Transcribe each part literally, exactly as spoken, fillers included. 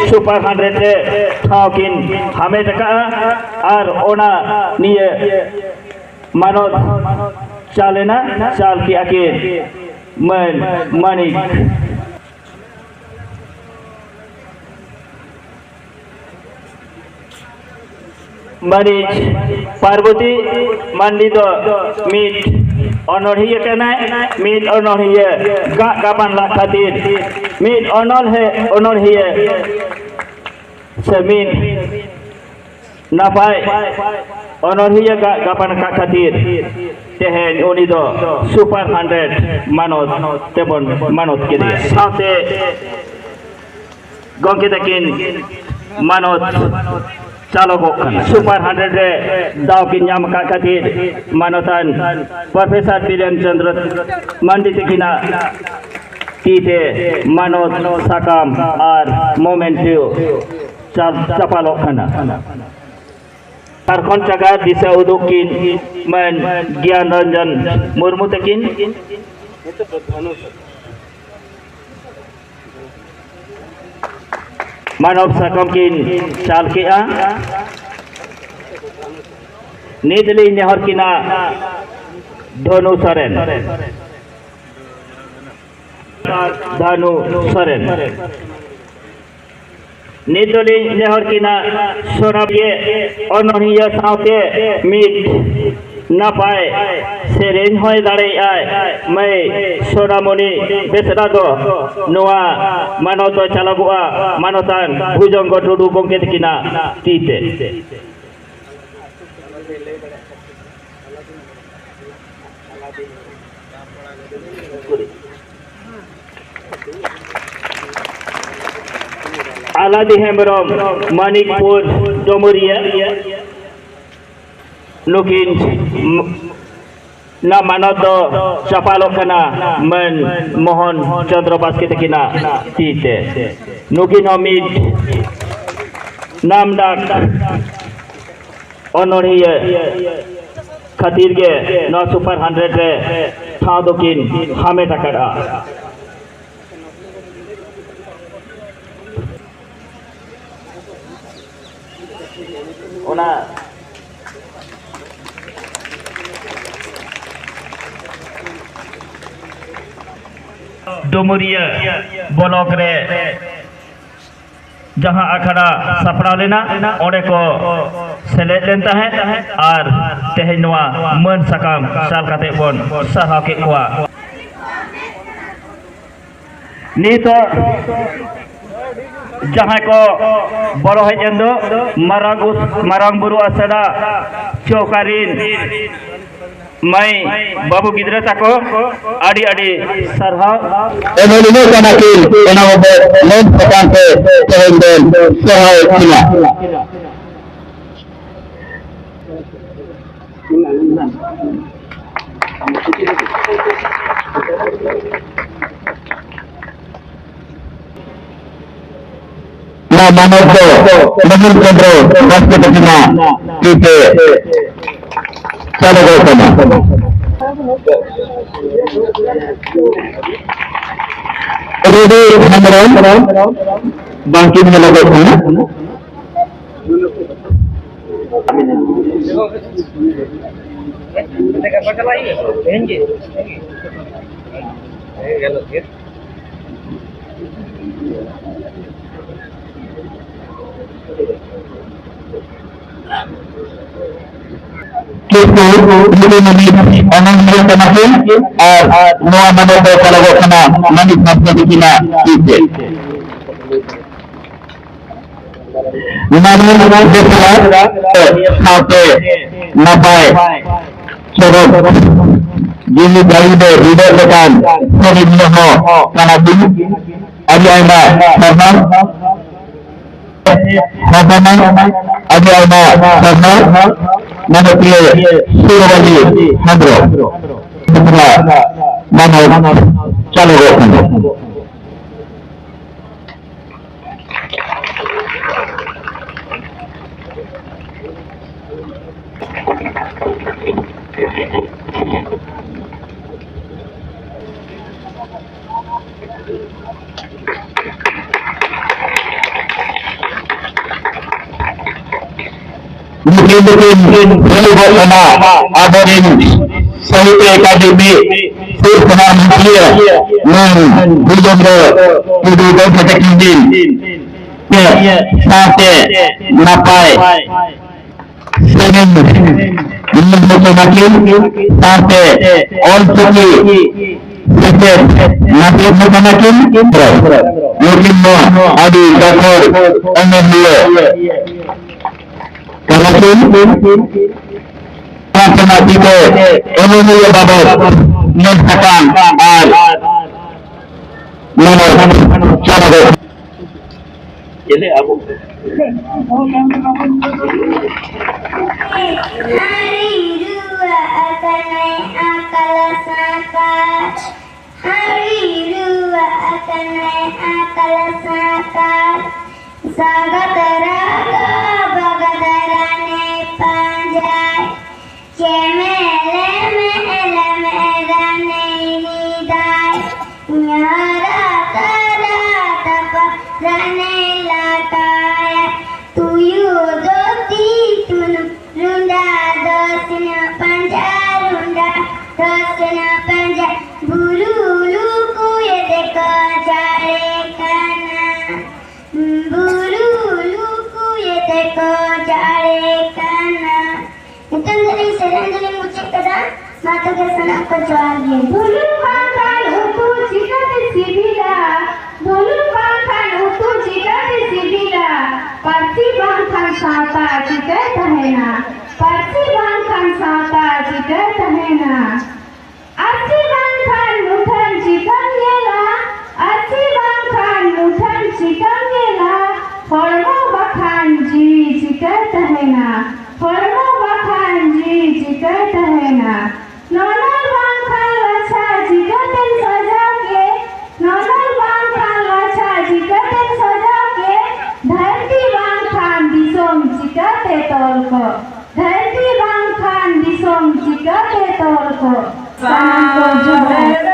Super hundred ᱨᱮ ᱴᱷᱟᱶ ᱠᱤᱱ ᱦᱟᱢᱮᱴ ᱟᱠᱟᱫᱼᱟ᱾ ᱟᱨ ᱚᱱᱟ ᱱᱤᱭᱟᱹ ᱢᱟᱱᱚᱛ ᱪᱟᱞ ᱮᱱᱟ, ᱪᱟᱞ ᱠᱮᱜᱼᱟ ᱠᱤᱱ ᱢᱟᱹᱱ ᱢᱟᱹᱱᱤᱠ ᱢᱟᱹᱱᱤᱡ ᱯᱟᱨᱵᱚᱛᱤ ᱢᱟᱱᱰᱤ ᱫᱚ ᱢᱤᱫ ᱚᱱᱚᱬᱦᱤᱭᱟᱹ ᱠᱟᱱᱟᱭ᱾ ᱢᱤᱫ ᱚᱱᱚᱬᱦᱤᱭᱟᱹ ᱜᱟᱜ ᱜᱟᱵᱟᱱ ᱞᱟᱜ ᱠᱷᱟᱹᱛᱤᱨ, ᱢᱤᱫ ᱚᱱᱚᱬᱦᱮ ᱚᱱᱚᱬᱦᱤᱭᱟᱹ ᱥᱮ ᱢᱤᱫ ᱱᱟᱯᱟᱭ ᱚᱱᱚᱬᱦᱤᱭᱟᱹ ᱜᱟᱜ ᱜᱟᱵᱟᱱ ᱟᱠᱟᱫ ᱠᱷᱟᱹᱛᱤᱨ ᱛᱮᱦᱮᱧ ᱩᱱᱤ ᱫᱚ ᱥᱩᱯᱟᱨ ᱦᱟᱱᱰᱨᱮᱰ ᱢᱟᱱᱚᱛ ᱛᱮᱵᱚᱱ ᱢᱟᱱᱚᱛ ᱠᱮᱫᱮᱭᱟ᱾ ᱥᱟᱶᱛᱮ ᱜᱚᱢᱠᱮ ᱛᱟᱹᱠᱤᱱ ᱢᱟᱱᱚᱛ ᱪᱟᱞᱚᱜᱚᱜ ᱠᱟᱱᱟ᱾ ᱥᱩᱯᱟᱨ ᱦᱟᱱᱰᱨᱮᱰ ᱨᱮ ᱫᱟᱣ ᱠᱤᱱ ᱧᱟᱢ ᱟᱠᱟᱫ ᱠᱷᱟᱹᱛᱤᱨ ᱢᱟᱱᱚᱛᱟᱱ ᱯᱨᱚᱯᱷᱮᱥᱚᱨ ᱵᱤᱨᱮᱱ ᱪᱚᱸᱫᱽᱨᱚ ᱢᱟᱱᱰᱤ ᱛᱟᱹᱠᱤᱱᱟᱜ ᱛᱤ ᱛᱮ ᱢᱟᱱᱚᱛ ᱥᱟᱠᱟᱢ ᱟᱨ ᱢᱚᱢᱮᱱᱴᱳ ᱪᱟᱯ-, ᱪᱟᱯᱟᱞᱚᱜ ᱠᱟᱱᱟ᱾ ᱡᱷᱟᱲᱠᱷᱚᱸᱰ ᱪᱟᱸᱜᱟ ᱫᱤᱥᱟᱹ ᱩᱫᱩᱜ ᱠᱤᱱ ᱢᱟᱹᱱ ᱜᱮᱭᱟᱱ ᱨᱚᱧᱡᱚᱱ ᱢᱩᱨᱢᱩ ᱛᱟᱹᱠᱤᱱ᱾ ᱢᱟᱱᱚᱛ ᱥᱟᱠᱟᱢ ᱠᱤᱱ ᱪᱟᱞ ᱠᱮᱜᱼᱟ᱾ ᱱᱤᱛ ᱞᱤᱧ ᱱᱮᱦᱚᱨ ᱠᱤᱱᱟ ᱫᱷᱚᱱᱩ ᱥᱚᱨᱮᱱ᱾ ᱫᱷᱟᱱᱩ ᱥᱚᱨᱮᱱ᱾ ᱱᱤᱛ ᱫᱚᱞᱤᱧ ᱱᱮᱦᱚᱨ ᱠᱤᱱᱟ ᱥᱚᱱᱟᱢ ᱜᱮ ᱚᱱᱚᱬᱦᱤᱭᱟᱹ ᱥᱟᱶᱛᱮ ᱢᱤᱫ ᱱᱟᱯᱟᱭ ᱥᱮᱨᱮᱧ ᱦᱚᱸᱭ ᱫᱟᱲᱮᱭᱟᱜᱼᱟᱭ ᱢᱟᱹᱭ ᱥᱚᱱᱟᱢᱚᱱᱤ ᱵᱮᱥᱨᱟ ᱫᱚ ᱱᱚᱣᱟ ᱢᱟᱱᱚᱛ ᱫᱚ ᱪᱟᱞᱟᱜᱚᱜᱼᱟ ᱢᱟᱱᱚᱛᱟᱱ ᱵᱷᱩᱡᱚᱝᱜᱚ ᱴᱩᱰᱩ ᱜᱚᱢᱠᱮ ᱛᱟᱹᱠᱤᱱᱟᱜ ᱛᱤ ᱛᱮ᱾ ᱟᱞᱟᱫᱤ ᱦᱮᱢᱵᱨᱚᱢ, ᱢᱟᱱᱤᱠᱯᱩᱨ ᱰᱚᱢᱩᱨᱤᱭᱟᱹ, ᱱᱩᱠᱤᱱ ᱱᱟ ᱢᱟᱱᱚᱛ ᱫᱚ ᱪᱟᱯᱟᱞᱚᱜ ᱠᱟᱱᱟ ᱢᱟᱹᱱ ᱢᱳᱦᱚᱱ ᱪᱚᱸᱫᱽᱨᱚ ᱵᱟᱥᱠᱮ ᱛᱟᱹᱠᱤᱱᱟᱜ ᱛᱤ ᱛᱮ᱾ ᱱᱩᱠᱤᱱ ᱦᱚᱸ ᱢᱤᱫ ᱱᱟᱢᱰᱟᱠ ᱚᱱᱚᱬᱦᱤᱭᱟᱹ ᱠᱷᱟᱹᱛᱤᱨ ᱜᱮ ᱱᱚᱣᱟ ᱥᱩᱯᱟᱨ ᱦᱟᱱᱰᱨᱮᱰ ᱨᱮ ᱴᱷᱟᱶ ᱫᱚᱠᱤᱱ ᱦᱟᱢᱮᱴ ᱟᱠᱟᱫᱼᱟ᱾ ᱰᱩᱢᱩᱨᱤᱭᱟᱹ ᱵᱞᱚᱠ ᱨᱮ ᱡᱟᱦᱟᱸ ᱟᱠᱷᱲᱟ ᱥᱟᱯᱲᱟᱣ ᱞᱮᱱᱟ, ᱚᱸᱰᱮ ᱠᱚ ᱥᱮᱞᱮᱫ ᱞᱮᱱ ᱛᱟᱦᱮᱸᱫ ᱟᱨ ᱛᱮᱦᱮᱧ ᱱᱚᱣᱟ ᱢᱟᱹᱱ ᱥᱟᱠᱟᱢ ᱪᱟᱞ ᱠᱟᱛᱮ ᱵᱚᱱ ᱥᱟᱨᱦᱟᱣ ᱠᱮᱫ ᱠᱚᱣᱟ᱾ ᱱᱤᱛᱚᱜ ᱡᱟᱦᱟᱸᱭ ᱠᱚ ᱵᱚᱞᱚ ᱦᱮᱡ ᱮᱱ ᱫᱚ ᱢᱟᱨᱟᱝ ᱩᱥ-, ᱢᱟᱨᱟᱝ ᱵᱩᱨᱩ ᱟᱥᱲᱟ ᱪᱚᱣᱠᱟ ᱨᱤᱱ ᱢᱟᱹᱭ ᱵᱟᱹᱵᱩ ᱜᱤᱫᱽᱨᱟᱹ ᱛᱟᱠᱚ, ᱟᱹᱰᱤ ᱟᱹᱰᱤ ᱥᱟᱨᱦᱟᱣ᱾ ᱮᱱᱦᱤᱞᱳᱜ ᱠᱟᱱᱟ ᱠᱤᱱ, ᱚᱱᱟ ᱵᱟᱵᱚᱫ ᱢᱮᱱ ᱥᱟᱠᱟᱢ ᱛᱮ ᱛᱮᱦᱮᱧ ᱵᱚᱱ ᱥᱚᱨᱦᱟᱣᱮᱫ ᱠᱤᱱᱟ᱾ ᱱᱚᱣᱟ ᱢᱟᱱᱚᱛ ᱫᱚ ᱢᱚᱦᱮᱱ ᱪᱚᱸᱫᱽᱨᱚ ᱵᱟᱥᱠᱮ ᱛᱟᱹᱠᱤᱱᱟᱜ ᱛᱤ ᱛᱮ ᱪᱟᱞᱚᱜᱚᱜ ᱠᱟᱱᱟ᱾ ᱨᱩᱵᱤ ᱦᱮᱢᱵᱨᱚᱢ ᱵᱟᱝᱠᱤᱱ ᱧᱮᱞᱚᱜᱚᱜ ᱠᱟᱱᱟ᱾ ᱠᱤᱥᱠᱩ ᱱᱩᱠᱩ ᱢᱟᱹᱱᱢᱤ ᱚᱱᱚᱞᱤᱭᱟᱹ ᱠᱟᱱᱟ ᱠᱤᱱ ᱟᱨ ᱱᱚᱣᱟ ᱢᱟᱱᱚᱛ ᱫᱚ ᱪᱟᱞᱟᱜᱚᱜ ᱠᱟᱱᱟ ᱢᱟᱹᱱᱤᱡ ᱢᱟᱥᱴᱟᱨ ᱛᱤᱠᱤᱱᱟᱜ ᱛᱤ ᱛᱮ᱾ ᱢᱟᱹᱱᱤᱡ ᱵᱮᱥᱨᱟ ᱥᱟᱶᱛᱮ ᱱᱟᱯᱟᱭ ᱪᱚᱨᱚᱠ ᱡᱤᱣᱤ ᱡᱟᱹᱨᱤ ᱨᱮ ᱵᱤᱰᱟᱹᱣ ᱞᱮᱠᱟᱱ ᱥᱟᱹᱨᱤ ᱢᱤᱭᱟᱹ ᱦᱚᱸ ᱠᱟᱱᱟ ᱠᱤᱱ᱾ ᱟᱹᱰᱤ ᱟᱭᱢᱟ ᱥᱟᱨᱦᱟᱣ᱾ ᱦᱚᱯᱚᱱ ᱟᱹᱰᱤ ᱟᱭᱢᱟ ᱥᱟᱨᱦᱟᱣ᱾ ᱢᱟᱱᱚᱛᱤᱭᱟᱹ ᱥᱩᱨᱵᱟᱞᱤ ᱦᱮᱢᱵᱨᱚᱢ ᱢᱟᱱᱚᱛ ᱪᱟᱞᱚᱜᱚᱜ ᱠᱟᱱᱟ᱾ ᱱᱩᱠᱤᱱ ᱫᱚᱠᱤᱱ ᱦᱩᱭᱩᱜᱚᱜ ᱠᱟᱱᱟ ᱟᱵᱚᱨᱮᱱ ᱥᱟᱦᱤᱛᱛᱚ ᱮᱠᱟᱰᱮᱢᱤ ᱥᱟᱱᱟᱢ ᱢᱩᱠᱷᱤᱭᱟᱹ ᱢᱟᱹᱱ ᱵᱤᱡᱮᱱᱫᱨᱚ ᱴᱩᱰᱩ ᱫᱚ ᱠᱟᱛᱮ ᱠᱤᱱ ᱫᱤᱱ ᱛᱮ ᱥᱟᱶᱛᱮ ᱱᱟᱯᱟᱭ ᱥᱮᱨᱮᱧ ᱢᱩᱠᱷᱤᱭᱟᱹ ᱠᱟᱱᱟ ᱠᱤᱱ, ᱥᱟᱶᱛᱮ ᱚᱞ ᱪᱤᱠᱤ ᱥᱮᱪᱮᱫ ᱢᱟᱪᱮᱫ ᱦᱚᱸ ᱠᱟᱱᱟ ᱠᱤᱱ᱾ ᱱᱩᱠᱤᱱ ᱫᱚ ᱟᱹᱰᱤ ᱜᱟᱹᱠᱷᱩᱲ ᱚᱱᱚᱞᱤᱭᱟᱹ ᱠᱟᱱᱟ ᱠᱤᱱ᱾ ᱥᱟᱶᱛᱮ ᱚᱱᱚᱞᱤᱭᱟᱹ ᱵᱟᱵᱚᱫ ᱧᱮᱞ ᱥᱟᱠᱟᱢ ᱟᱨ ᱢᱟᱱᱚᱛ ᱪᱟᱱᱟᱵᱚ ᱪᱮᱞᱮ ᱟᱵᱚ ᱦᱟᱹᱨᱤ ᱨᱩᱣᱟᱹᱜ ᱟᱠᱟᱱᱟᱭ ᱟᱠᱟᱞ ᱥᱟᱠᱟᱞ᱾ ᱦᱟᱹᱨᱤ ᱨᱩᱣᱟᱹᱜ ᱟᱠᱟᱱᱟᱭ ᱟᱠᱟᱞ ᱥᱟᱠᱟᱞ᱾ ᱥᱟᱜᱟᱛ ᱨᱟᱜᱟ ᱵᱟᱜᱟᱫ ᱨᱟᱱᱮ ᱯᱟᱸᱡᱟᱭ᱾ ᱪᱮᱢᱮ ᱞᱮᱢᱮ ᱞᱮᱢᱮ ᱨᱟᱱᱮ ᱨᱤᱫᱟᱭ᱾ ᱧᱟᱨᱟ ᱛᱟᱨᱟ ᱛᱟᱯᱟ ᱨᱟᱱᱮ ᱞᱟᱴᱟᱭᱟ᱾ ᱛᱩᱭᱩ ᱫᱚ ᱛᱤ ᱛᱩᱱᱩᱢ, ᱨᱩᱸᱰᱟ ᱫᱚ ᱥᱮᱱᱚᱜ ᱯᱟᱸᱡᱟ, ᱨᱩᱸᱰᱟ ᱫᱚ ᱥᱮᱱᱚᱜ ᱯᱟᱸᱡᱟ᱾ ᱵᱩᱨᱩ ᱞᱩᱠᱩᱭᱮ ᱛᱮᱠᱚ ᱪᱟᱲᱮ ᱠᱟᱱᱟ᱾ ᱵᱩᱨᱩ ᱞᱩᱠᱩᱭᱮ ᱛᱮᱠᱚ ᱪᱟᱲᱮ ᱠᱟᱱᱟ᱾ ᱱᱤᱛᱚᱝ ᱫᱚᱞᱤᱧ ᱥᱮᱨᱮᱧ ᱫᱚᱞᱤᱧ ᱢᱩᱪᱟᱹᱫ ᱠᱮᱫᱟ᱾ ᱢᱟ ᱛᱚᱵᱮ ᱥᱟᱱᱟᱢ ᱠᱚ ᱡᱚᱦᱟᱨ ᱜᱮ᱾ ᱵᱩᱞᱩᱝ ᱵᱟᱝᱠᱷᱟᱱ ᱩᱛᱩ ᱪᱤᱠᱟᱹᱛᱮ ᱥᱤᱵᱤᱞᱟ? ᱵᱩᱞᱩᱝ ᱵᱟᱝᱠᱷᱟᱱ ᱩᱛᱩ ᱪᱤᱠᱟᱹᱛᱮ ᱥᱤᱵᱤᱞᱟ? ᱯᱟᱹᱨᱥᱤ ᱵᱟᱝᱠᱷᱟᱱ ᱥᱟᱶᱛᱟ ᱪᱤᱠᱟᱹᱭ ᱛᱟᱦᱮᱱᱟ? ᱯᱟᱹᱨᱥᱤ ᱵᱟᱝᱠᱷᱟᱱ ᱥᱟᱶᱛᱟ ᱪᱤᱠᱟᱹᱭ ᱛᱟᱦᱮᱱᱟ? ᱟᱨᱥᱤ ᱵᱟᱝᱠᱷᱟᱱ ᱢᱩᱴᱷᱟᱹᱱ ᱪᱤᱠᱟᱹᱢ ᱧᱮᱞᱟ? ᱟᱨᱥᱤ ᱵᱟᱝᱠᱷᱟᱱ ᱢᱩᱴᱷᱟᱹᱱ ᱪᱤᱠᱟᱹᱢ ᱧᱮᱞᱟ? ᱦᱚᱲᱢᱚ ᱵᱟᱠᱷᱟᱱ ᱡᱤᱣᱤ ᱪᱤᱠᱟᱹᱭ ᱛᱟᱦᱮᱱᱟ? ᱦᱚᱲᱢᱚ ᱵᱟᱠᱷᱟᱱ ᱡᱤᱣᱤ ᱪᱤᱠᱟᱹᱭ ᱛᱟᱦᱮᱱᱟ? ᱱᱚᱱᱚᱞ ᱵᱟᱝᱠᱷᱟᱱ ᱞᱟᱪᱷᱟ ᱪᱤᱠᱟᱹᱛᱮᱢ ᱥᱟᱡᱟᱣ ᱠᱮ? ᱱᱚᱱᱚᱞ ᱵᱟᱝᱠᱷᱟᱱ ᱞᱟᱪᱷᱟ ᱪᱤᱠᱟᱹᱛᱮᱢ ᱥᱟᱡᱟᱣ ᱠᱮ? ᱫᱷᱟᱹᱨᱛᱤ ᱵᱟᱝᱠᱷᱟᱱ ᱫᱤᱥᱚᱢ ᱪᱤᱠᱟᱹᱛᱮ ᱛᱚᱞ ᱠᱚᱜ? ᱫᱷᱟᱹᱨᱛᱤ ᱵᱟᱝᱠᱷᱟᱱ ᱫᱤᱥᱚᱢ ᱪᱤᱠᱟᱹᱛᱮ ᱛᱚᱞ ᱠᱚᱜ? ᱥᱟᱱᱟᱢ ᱠᱚ ᱡᱚᱦᱟᱨ᱾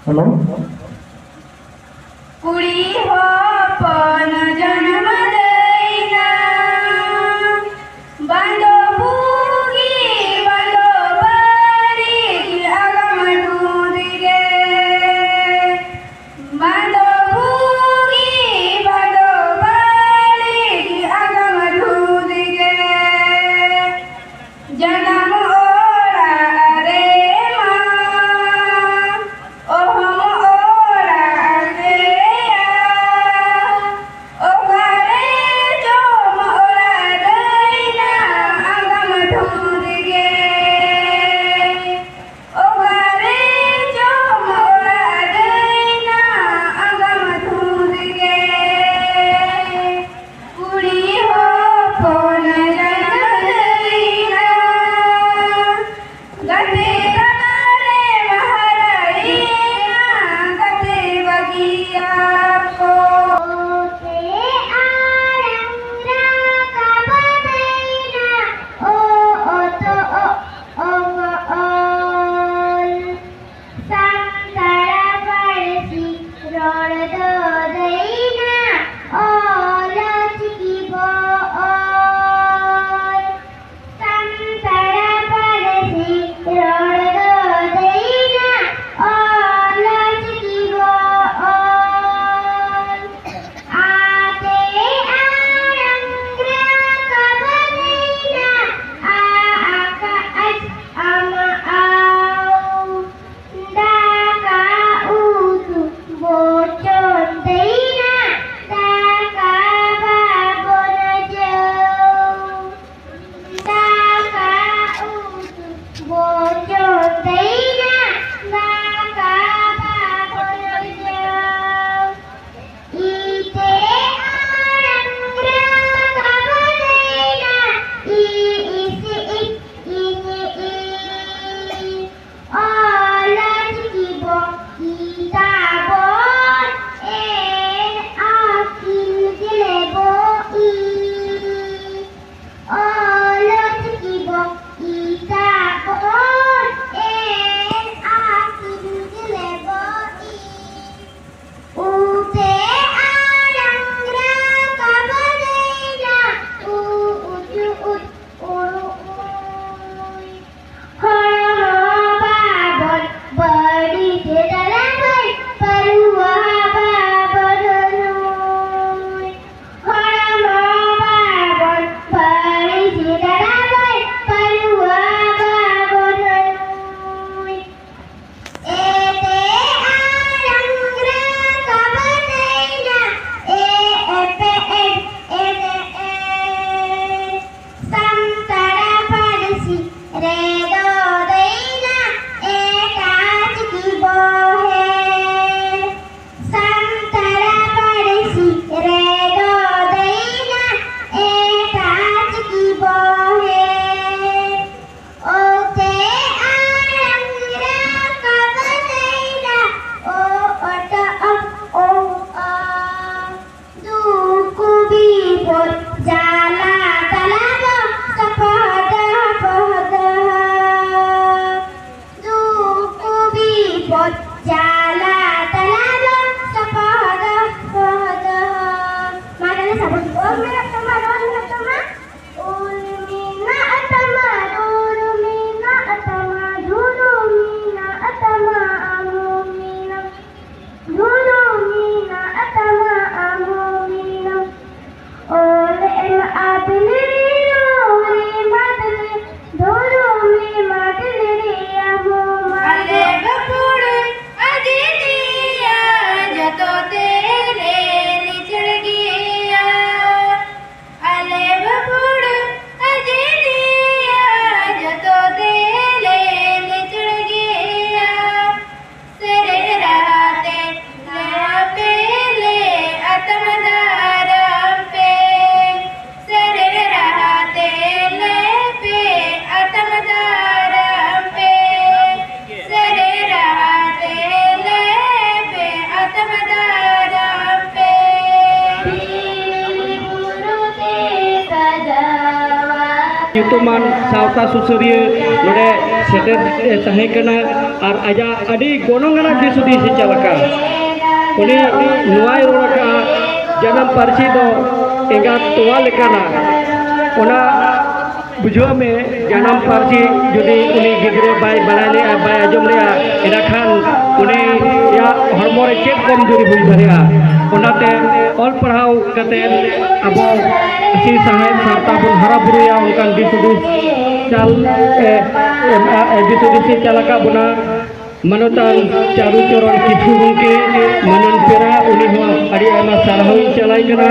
ᱦᱮᱞᱳ᱾ ᱠᱩᱲᱤ ᱦᱚᱯᱚᱱ ᱡᱚᱱᱚᱢ ᱞᱟᱹᱭᱱᱟ, ᱵᱟᱝ ᱫᱚ ᱵᱩᱜᱤ, ᱵᱟᱝ ᱫᱚ ᱵᱟᱹᱲᱤᱡ, ᱟᱜᱟᱢ ᱴᱷᱩᱸᱫ ᱜᱮ᱾ ᱵᱟᱝ ᱫᱚ ᱵᱩᱜᱤ, ᱵᱟᱝ ᱫᱚ ᱵᱟᱹᱲᱤᱡ, ᱟᱜᱟᱢ ᱴᱷᱩᱸᱫ ᱜᱮ᱾ ᱡᱟᱱᱟᱢ ᱚᱲᱟᱜ ᱨᱮᱢᱟ ᱚᱦᱚᱢ ᱚᱲᱟᱜ ᱠᱮᱭᱟ᱾ ᱪᱟᱞᱟ ᱛᱟᱞᱟ ᱫᱚ ᱥᱚᱯᱚᱦᱚᱫ ᱯᱚᱦᱚᱫ᱾ ᱢᱟ ᱛᱟᱦᱞᱮ ᱥᱟᱵᱚᱱ ᱠᱚ ᱢᱮᱱᱟᱜ ᱛᱟᱢᱟ, ᱨᱚᱲ ᱢᱮᱱᱟᱜ ᱛᱟᱢᱟ᱾ ᱩᱞ ᱢᱮᱱᱟᱜ ᱛᱟᱢᱟ, ᱨᱩᱨᱩ ᱢᱮᱱᱟᱜ ᱛᱟᱢᱟ, ᱫᱷᱩᱨᱩ ᱢᱮᱱᱟᱜ ᱛᱟᱢᱟ, ᱟᱢ ᱦᱚᱸ ᱢᱮᱱᱟᱢ᱾ ᱫᱷᱩᱨᱩ ᱢᱮᱱᱟᱜ ᱛᱟᱢᱟ, ᱟᱢ ᱦᱚᱸ ᱢᱮᱱᱟᱢ᱾ ᱚᱞ ᱮᱢ ᱟᱫ ᱞᱮᱨᱮ, ᱨᱚᱲ ᱮᱢ ᱟᱫ ᱞᱮ, ᱫᱷᱚᱨᱚᱢ ᱮᱢ ᱟᱫ ᱞᱮᱨᱮ, ᱟᱢ ᱦᱚᱸᱢ ᱟᱫᱚᱜ᱾ ᱟᱞᱮ ᱵᱟᱸᱠᱩᱲ ᱟᱡᱤᱫᱤᱭᱟ, ᱡᱚᱛᱚ ᱛᱮᱞᱮ ᱞᱤᱪᱟᱹᱲ ᱜᱮᱭᱟ᱾ ᱟᱞᱮ ᱵᱟᱸᱠᱩᱲ ᱟᱡᱤᱫᱤᱭᱟ, ᱡᱚᱛᱚ ᱛᱮᱞᱮ ᱞᱤᱪᱟᱹᱲ ᱜᱮᱭᱟ᱾ ᱥᱮᱨᱮᱧ ᱨᱟᱦᱟ ᱛᱮ ᱞᱟᱹᱭ ᱯᱮ ᱞᱮ ᱟᱛᱟᱝ ᱫᱟᱨᱟᱢ ᱯᱮ᱾ ᱥᱮᱨᱮᱧ ᱨᱟᱦᱟ ᱛᱮ ᱞᱟᱹᱭ ᱯᱮ ᱟᱛᱟᱝ ᱫᱟᱨᱟᱢ ᱯᱮ᱾ ᱥᱮᱨᱮᱧ ᱨᱟᱦᱟ ᱛᱮ ᱞᱟᱹᱭ ᱯᱮ ᱟᱛᱟᱝ ᱫᱟᱨᱟᱢ ᱯᱮ᱾ ᱵᱤᱨ ᱵᱩᱨᱩ ᱛᱮ ᱥᱟᱡᱟᱣᱟ᱾ ᱧᱩᱛᱩᱢᱟᱱ ᱥᱟᱶᱛᱟ ᱥᱩᱥᱟᱹᱨᱤᱭᱟᱹ ᱱᱚᱰᱮ ᱥᱮᱴᱮᱨ ᱮ ᱛᱟᱦᱮᱸ ᱠᱟᱱᱟ ᱟᱨ ᱟᱡᱟᱜ ᱟᱹᱰᱤ ᱜᱚᱱᱚᱝ ᱟᱱᱟᱜ ᱫᱤᱥ ᱦᱩᱫᱤᱥ ᱮ ᱪᱟᱞ ᱟᱠᱟᱫᱼᱟ᱾ ᱩᱱᱤ ᱱᱚᱣᱟᱭ ᱨᱚᱲ ᱟᱠᱟᱫᱼᱟ, ᱡᱟᱱᱟᱢ ᱯᱟᱹᱨᱥᱤ ᱫᱚ ᱮᱸᱜᱟᱛ ᱛᱚᱣᱟ ᱞᱮᱠᱟᱱᱟ᱾ ᱚᱱᱟ ᱵᱩᱡᱷᱟᱹᱣ ᱢᱮ, ᱡᱟᱱᱟᱢ ᱯᱟᱹᱨᱥᱤ ᱡᱩᱫᱤ ᱩᱱᱤ ᱜᱤᱫᱽᱨᱟᱹ ᱵᱟᱭ ᱵᱟᱲᱟᱭ ᱞᱮᱜᱼᱟ, ᱵᱟᱭ ᱟᱸᱡᱚᱢ ᱞᱮᱜᱼᱟ, ᱮᱸᱰᱮᱠᱷᱟᱱ ᱩᱱᱤᱭᱟᱜ ᱦᱚᱲᱢᱚ ᱨᱮ ᱪᱮᱫ ᱠᱚᱢᱡᱩᱨᱤ ᱦᱩᱭ ᱫᱟᱲᱮᱭᱟᱜᱼᱟ? ᱚᱱᱟᱛᱮ ᱚᱞ ᱯᱟᱲᱦᱟᱣ ᱠᱟᱛᱮ ᱟᱵᱚ ᱥᱤᱧ ᱥᱟᱶᱦᱮᱫ ᱥᱟᱶᱛᱟ ᱵᱚᱱ ᱦᱟᱨᱟ ᱵᱩᱨᱩᱭᱟ, ᱚᱱᱠᱟᱱ ᱫᱤᱥ ᱦᱩᱫᱤᱥ ᱪᱟᱞ, ᱮ, ᱮ, ᱫᱤᱥ ᱦᱩᱫᱤᱥ ᱮ ᱪᱟᱞ ᱟᱠᱟᱫ ᱵᱚᱱᱟ᱾ ᱢᱟᱱᱚᱛᱟᱱ ᱪᱟᱨᱩ ᱪᱚᱨᱚᱱ ᱠᱤᱥᱠᱩ ᱜᱚᱢᱠᱮ, ᱢᱟᱹᱱᱟᱱ ᱯᱮᱲᱟ, ᱩᱱᱤ ᱦᱚᱸ ᱟᱹᱰᱤ ᱟᱭᱢᱟ ᱥᱟᱨᱦᱟᱣ ᱤᱧ ᱪᱟᱞᱟᱭ ᱠᱟᱱᱟ᱾